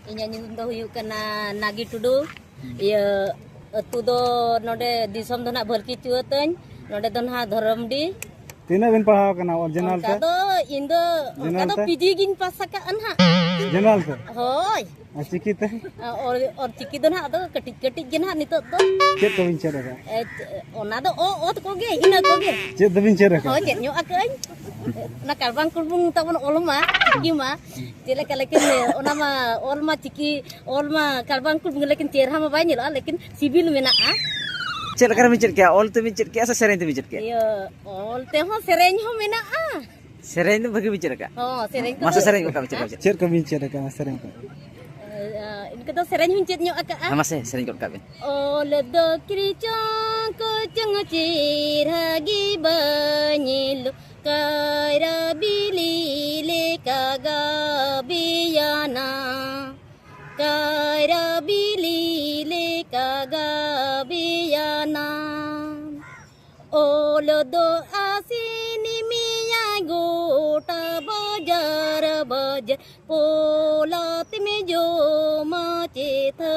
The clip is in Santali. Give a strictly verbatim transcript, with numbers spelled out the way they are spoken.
ᱤᱧᱟᱹᱜ ᱧᱩᱛᱩᱢ ᱫᱚ ᱦᱩᱭᱩᱜ ᱠᱟᱱᱟ ᱱᱟᱜᱤ ᱴᱩᱰᱩ᱾ ᱤᱭᱟᱹ, ᱟᱹᱛᱩ ᱫᱚ ᱱᱚᱰᱮ, ᱫᱤᱥᱚᱢ ᱫᱚ ᱱᱟᱜ ᱵᱷᱟᱹᱞᱠᱤ ᱪᱩᱣᱟᱹᱛᱟᱹᱧ, ᱱᱚᱰᱮ ᱫᱚ ᱱᱟᱜ ᱫᱷᱚᱨᱚᱢᱰᱤ᱾ ᱛᱤᱱᱟᱹᱜ ᱵᱤᱱ ᱯᱟᱲᱦᱟᱣ ᱟᱠᱟᱱᱟ ᱚᱨᱤᱡᱤᱱᱟᱞ ᱚᱱᱠᱟ ᱛᱮ? ᱫᱚ ᱤᱧ ᱫᱚ, ᱚᱱᱠᱟ ᱡᱮᱱᱟᱨᱮᱞ ᱫᱚ ᱛᱮ? ᱯᱤᱡᱤ ᱜᱤᱧ ᱯᱟᱥ ᱟᱠᱟᱫᱼᱟ ᱱᱟᱜ᱾ ᱡᱮᱱᱟᱨᱮᱞ ᱛᱮ? ᱦᱳᱭ᱾ ᱟᱨ ᱪᱤᱠᱤ ᱛᱮ? ᱚᱞ, ᱚᱞ ᱪᱤᱠᱤ ᱫᱚ ᱱᱟᱜ ᱟᱫᱚ ᱠᱟᱹᱴᱤᱡ ᱠᱟᱹᱴᱤᱡ ᱜᱮ ᱱᱟᱜ ᱱᱤᱛᱚᱜ ᱫᱚ᱾ ᱪᱮᱫ ᱠᱚᱵᱤᱱ ᱪᱮᱫ ᱟᱠᱟᱫ? ᱮ, ᱪᱮ-, ᱚᱱᱟ ᱫᱚ ᱚ, ᱚᱛ ᱠᱚᱜᱮ, ᱤᱱᱟᱹ ᱠᱚᱜᱮ᱾ ᱪᱮᱫ ᱫᱚᱵᱤᱱ ᱪᱮᱫ ᱟᱠᱟᱫ? ᱦᱳᱭ, ᱪᱮᱫ ᱧᱚᱜ ᱟᱠᱟᱫᱟᱹᱧ᱾ ᱚᱱᱟ ᱠᱟᱲᱵᱟᱝ ᱠᱩᱲᱵᱩᱝ ᱛᱟᱵᱚᱱ ᱚᱞ ᱢᱟ, ᱪᱤᱠᱤ ᱢᱟ᱾ ᱪᱮᱫ ᱞᱮᱠᱟ ᱞᱮᱠᱤᱱ ᱚᱱᱟ ᱢᱟ ᱚᱞ ᱢᱟ ᱪᱤᱠᱤ, ᱚᱞ ᱢᱟ ᱠᱟᱲᱵᱟᱝ ᱠᱩᱲᱵᱩᱝ, ᱞᱮᱠᱤᱱ ᱪᱮᱦᱨᱟ ᱢᱟ ᱵᱟᱭ ᱧᱮᱞᱚᱜᱼᱟ, ᱞᱮᱠᱤᱱ ᱥᱤᱵᱤᱞ ᱢᱮᱱᱟᱜᱼᱟ᱾ ᱪᱮᱫ ᱞᱮᱠᱟ ᱨᱮᱵᱤᱱ ᱪᱮᱫ ᱠᱮᱜᱼᱟ? ᱚᱞ ᱛᱮᱵᱤᱱ ᱪᱮᱫ ᱠᱮᱜᱼᱟ ᱥᱮ ᱥᱮᱨᱮᱧ ᱛᱮᱵᱤᱱ ᱪᱮᱫ ᱠᱮᱜᱼᱟ? ᱤᱭᱟᱹ, ᱚᱞ ᱛᱮᱦᱚᱸ ᱥᱮᱨᱮᱧ ᱦᱚᱸ ᱢᱮᱱᱟᱜᱼᱟ᱾ ᱥᱮᱨᱮᱧ ᱫᱚ ᱵᱷᱟᱹᱜᱤ ᱵᱤᱱ ᱪᱮᱫ ᱟᱠᱟᱫᱼᱟ? ᱦᱚᱸ, ᱥᱮᱨᱮᱧ ᱠᱚᱫᱚ ᱢᱟᱥᱮ ᱥᱮᱨᱮᱧ ᱜᱚᱫ ᱠᱟᱜ ᱵᱤᱱ, ᱪᱮᱫ ᱞᱮᱠᱟ ᱵᱤᱱ ᱪᱮᱫ? ᱪᱮᱫ ᱠᱚᱵᱤᱱ ᱪᱮᱫ ᱟᱠᱟᱫᱼᱟ ᱥᱮᱨᱮᱧ ᱠᱚ? ᱮ, ᱤᱱᱠᱟᱹ ᱫᱚ ᱥᱮᱨᱮᱧ ᱦᱚᱸᱧ ᱪᱮᱫ ᱧᱚᱜ ᱟᱠᱟᱫᱼᱟ᱾ ᱦᱮᱸ, ᱢᱟᱥᱮ ᱥᱮᱨᱮᱧ ᱜᱚᱫ ᱠᱟᱜ ᱵᱤᱱ᱾ ᱚᱞ ᱫᱚ ᱠᱤᱨᱤᱪᱚᱝ ᱠᱚᱪᱚᱝ ᱪᱮᱦᱨᱟ ᱜᱮ ᱵᱟᱭ ᱧᱮᱞᱚᱜ, ᱠᱟᱭᱨᱟ ᱵᱤᱞᱤ ᱞᱮᱠᱟ ᱜᱟᱵᱮᱭᱟᱱᱟ, ᱠᱟᱭᱨᱟ ᱵᱤᱞᱤ ᱞᱮᱠᱟ ᱜᱟᱵᱮᱭᱟᱱᱟ᱾ ᱚᱞ ᱫᱚ ᱟᱥᱮᱱ ᱢᱮᱭᱟᱭ ᱜᱚᱴᱟ ᱵᱟᱡᱟᱨ ᱵᱟᱡᱟᱨ, ᱯᱚᱞᱟᱛ ᱢᱮ ᱡᱚᱢᱟ ᱪᱮᱛᱷᱟᱹ᱾